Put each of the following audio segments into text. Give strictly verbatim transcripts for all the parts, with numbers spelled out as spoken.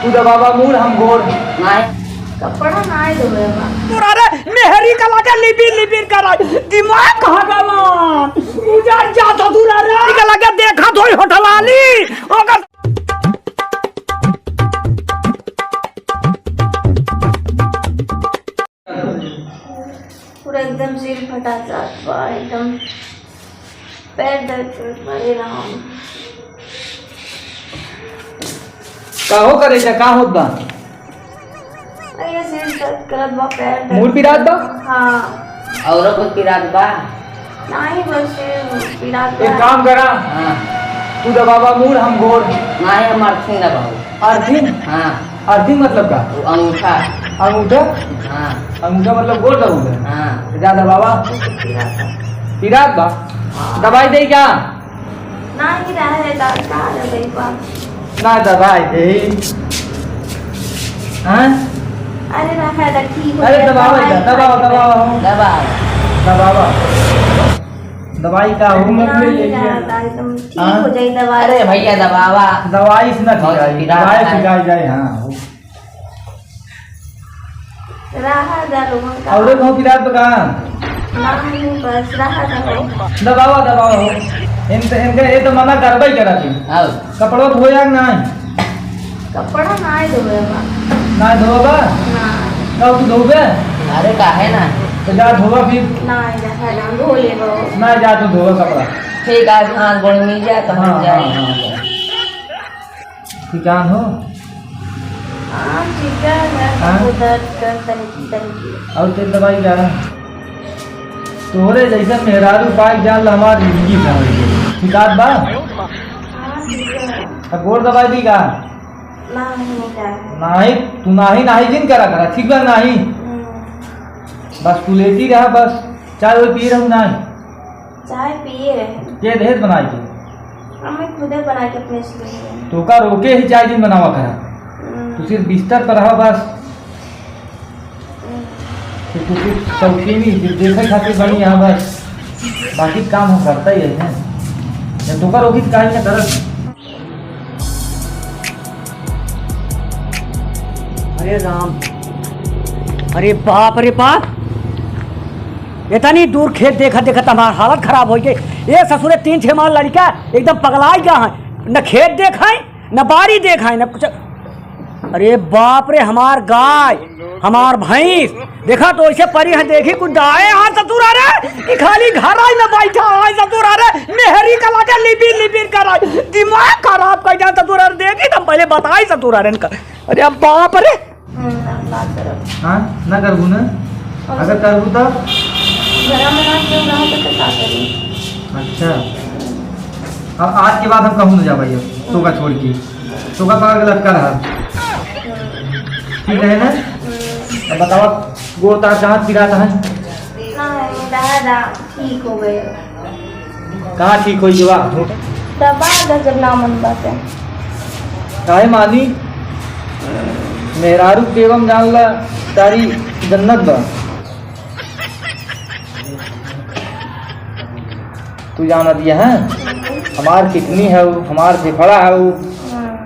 तू दबावा मूड़, हम गोड़। नाहीं। कपड़ा नाहीं धोवे बा। तू रे मेहरी का लागे लिबिर लिबिर करा। दिमाग कहाँ गवा? उजर जा ससुरा रे। का लागे देखा धोई होटल वाली। ओकर पूरा एकदम सिर फटा जात बा, एकदम पैर दर्द करत बा, हे राम। का हो करे जा, का होत बा? अरे, सिर दर्द करत बा, पैर दर्द मूड़ पिरात बा? हाँ। औरो कुछ पिरात बा? नाहीं, बस सिर पिरात बा। एक काम करा। हाँ। तू दबावा मूड़, हम गोड़। नाहीं, हम अर्थिंग दबाओ। अर्थिंग? हाँ। अर्थिंग मतलब का? वो अंगूठा। अंगूठा? हाँ। अंगूठा मतलब गोड़ दबाओ? हाँ। जा दबावा। पिरात बा। हाँ। दवाई दे क्या? नाहीं, रहे दा, का रे भाई बा? ना दवाई दे। हाँ? अरे रहे दा, ठीक हो अरे जाए, दबावा, दवाई दबावा, खाए दबावा। दबावा। दबावा। दवाई का हो? मत ले नाहीं लेके। रहे दा, एकदम ठीक हाँ? हो जाए दवाई। अरे भैया दबावा। दवाई से ना बहुत ठीक है, पिरात दवाई है। से जाए, हाँ। रहा दा लोगन का। औरे कहूँ पिरात बा का? नाहीं, बस रहा दा हो। दबावा, दबावा हो। इनके, इनके ये तो मना करबे करा थी। आओ। कपड़वा धोया कि नाहीं? कपड़ा नाहीं धोवे बा। नाहीं धोवा बा? ना। कब तू धोबे? अरे काहे ना? तो जा धोवा फिर। नाहीं, रहा दा, धो ले बा। ना जा तू धोवा कपड़ा। ठीक है, हाथ गोड़ मिल जाए तो हाँ, हम जाए। हाँ, हाँ। ठीक है हो? हाँ, ठीक है, मैं हाँ? वो दर्द कर तनिकी, तनिकी। और तेल दवाई जा रहा? तोहरे जैसन मेहरारू पाए जान ला हमार जिंदगी समझ गई। ठीक बात बा? हाँ, ठीक है। अब गोड़ दबाई दी का? नाहीं, नाहीं। नाहीं, तू नाहीं, नाहीं जिन करा करा, ठीक बा नाहीं? हम्म। बस तू लेटी रहा बस, चाय वो पिए रहू नाहीं? चाय पिए रहे। के देहत बनाई के? हमें खुदे बना के अपने से ले रहे। तो का रोके ही चाय जिन बनावा करा। हम्म। तू सिर्फ बिस्तर पर रहा बस। हम्म। तो तू सिर्फ शौकीनी, सिर्फ देखे खातिर बनी यहाँ बस। बाकी काम हम करता ही है। जब तो का रोकी तो काहे ना करत? अरे राम, अरे बाप रे बाप, इतनी दूर खेत देखत देखत हमार हालत खराब होइ गई। ए ससुरे, तीन छह मार लड़का एकदम पगलाई गया है, न खेत देखाई, न बाड़ी देखाई, न कुछ। अरे बाप रे, हमार गाय, हमार भैंस, देखा तो ऐसे परी है, देखी कुछ दाए हाथ ससुरा रे, कि खाली घर आई में बैठा है ससुरा रे, मेहरी का लागे लिबिर लिबिर कर आई, दिमाग खराब कर जाए ससुरा रे, देखी तुम पहले बताई ससुरा रे इनका। अरे अब बाप रे। हम्म, ना, ना करब। हाँ, ना करबू ना? और अगर करबू तब? घर में ना क्यों रहो तो का करी? अच्छा। अब आज के बाद हम कहूँ ना जा भाई, अब तोका छोड़ के। तोका पकड़ के लटका रहा। ठीक रहे ना? अब बतावा, गोड़ तार कहाँ पिरात है? नहीं, दादा, ठीक हो गए। कहाँ ठीक होई के बा? दबा दे जब ना मन बाटे। काहे मानी? मेहरारू के एवं जान ला, तारी जन्नत बा। तू जाना दिया है, हमार किडनी हऊ, हमार फेफड़ा हऊ,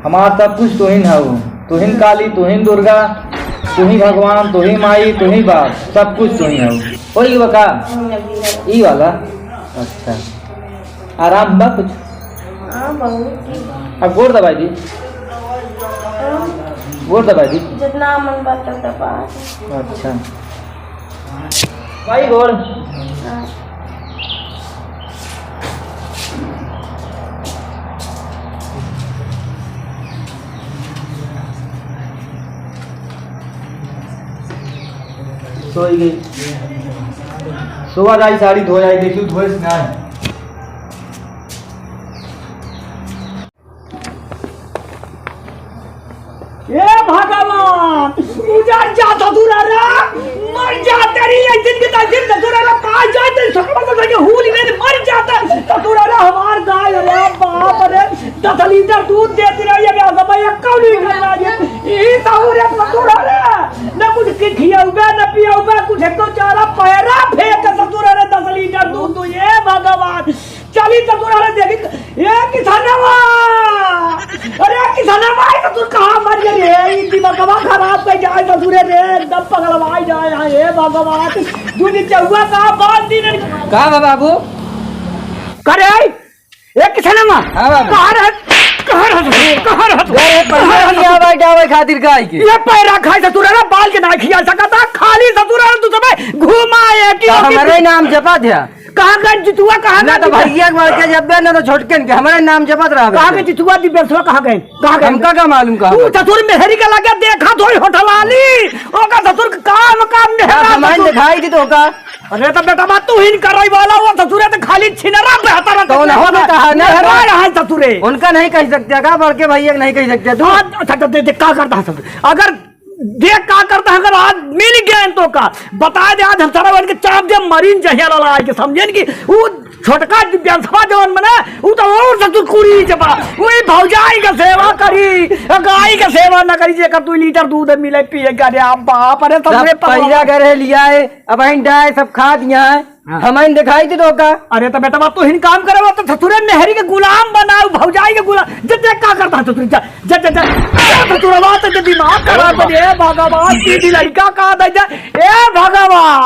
हमार सब कुछ तुहिन हऊ। तुहिन काली, तुहिन दुर्गा, तुही भगवान, तुही माई, तुही बाप, सब कुछ तुही हऊ। होई बा का? ई वाला? अच्छा। आराम बा कुछ? हाँ, बहुत की। अब गोड़ दबाई दी। हाँ। गोड़ दबाई दी। जितना मन बाटे दबा। अच्छा। भाई गोड़। हाँ। सोई गई। सोवा जाई, साड़ी धो जाई, देखियो धोए से ना है। ए भगवान, उजर जा ससुरा रे, मर जा तेरी, एक दिन के दस दिन ससुरा रे, पाँच जाए तेरी ससुरा से के हूल में मर जाता ससुरा रे, हमार गाय रे, बाप रे, दस लीटर दूध देती रही है, अब भैया कौन ही करना ये, ई सहू रे ससुरा रे, न कुछ के खियाउबे, न पियाउबे, कुछ एक तो चारा पैरा फेंक ससुरा रे, दस लीटर दूध दो, ए भगवान, चली ससुर, अरे देखी, ए किसनवा, अरे किसनवा, ये ससुर कहाँ मर गए रे? दिमागवा खराब कर जाए ससुरे रे, एकदम पगलवाई जाए हैं, हे भगवान। तू निचहुआ का बांध दी रे। का बा बाबू? करे, ए किसने माँ? हाँ बाबू। कहाँ रह, कहाँ रह, कहाँ रह, अरे, पैसा कहाँ रह? नहीं आवे, जावे खातिर गाय के। ये पैरा खाए ससुरे रे, बाल के ना खिया सकता, खाली ससुरे रे, तू सब घुमाए कि तो हमारे नाम जपा थे। कहाँ गए जितुआ, कहाँ ना गए तो जितुआ? भैया के मार के जब ना तो छोटकन के, हमारे नाम जपत रहा कहाँ गए। गए जितुआ, दिव्यांशवा कहाँ गए? कहाँ गए? हमका का मालूम कहाँ तू गए? ससुर मेहरी के लगे देखा थोड़ी होटल वाली, ओका ससुर काम, काम मेहरा हमारे ससुर। दिखाई दी तो का? अरे तो बेटा बात तू ही नहीं कर रही वाला, वो ससुर है तो खाली छिनरा बेहतर है तो ना हो बेटा, ना मेहरा हो। यहाँ ससुरे। उनका नहीं कह सकते का, बड़के भैया के नहीं कह सकते तू? हाँ, अच्छा, तो दे, दे, का करता है ससुर? अगर देख का करता है, अगर आज मिल गए तो का बता दे, आज हम सारा बन के चाप दे मरीन जहिया लाला आए के समझेन कि वो छोटका दिव्यांशवा जवन मने वो तो और ससुर कुरी जबा वही भौजाई का सेवा करी, गाय का सेवा न करी, जेकर दो लीटर दूध मिले पिए का रे आप बाप। अरे सब सब रे पगला। पैदा करे लिया है, अब इन डाय सब खा दिया है। हाँ। हमें दिखाई दे तो का? अरे तो बेटा बात तो हिन काम करे, वो तो ससुरे मेहरी के गुलाम बनाऊ, भौजाई के गुलाम। जब देख का करता है ससुर, जा, जा, जा, जा। ए ससुरवा तो जो दिमाग खराब कर दिया, ए भगवान, सीधी लड़का का दे जा, ए भगवान।